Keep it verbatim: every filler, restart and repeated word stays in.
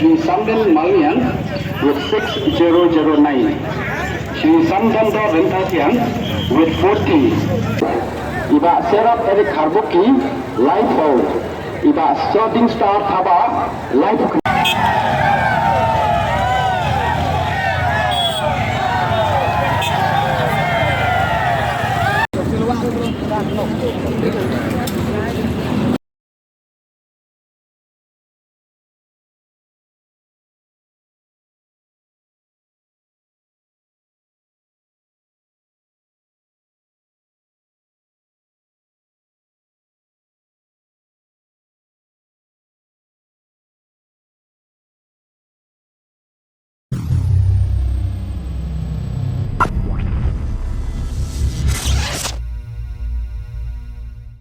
Shri Samden Malniang with six zero zero nine. Shri Samdon Dor Ryntathiang with forty. I Bah Serap Eric Harbuki, live out. I Bah Shooting Star Thabah, live.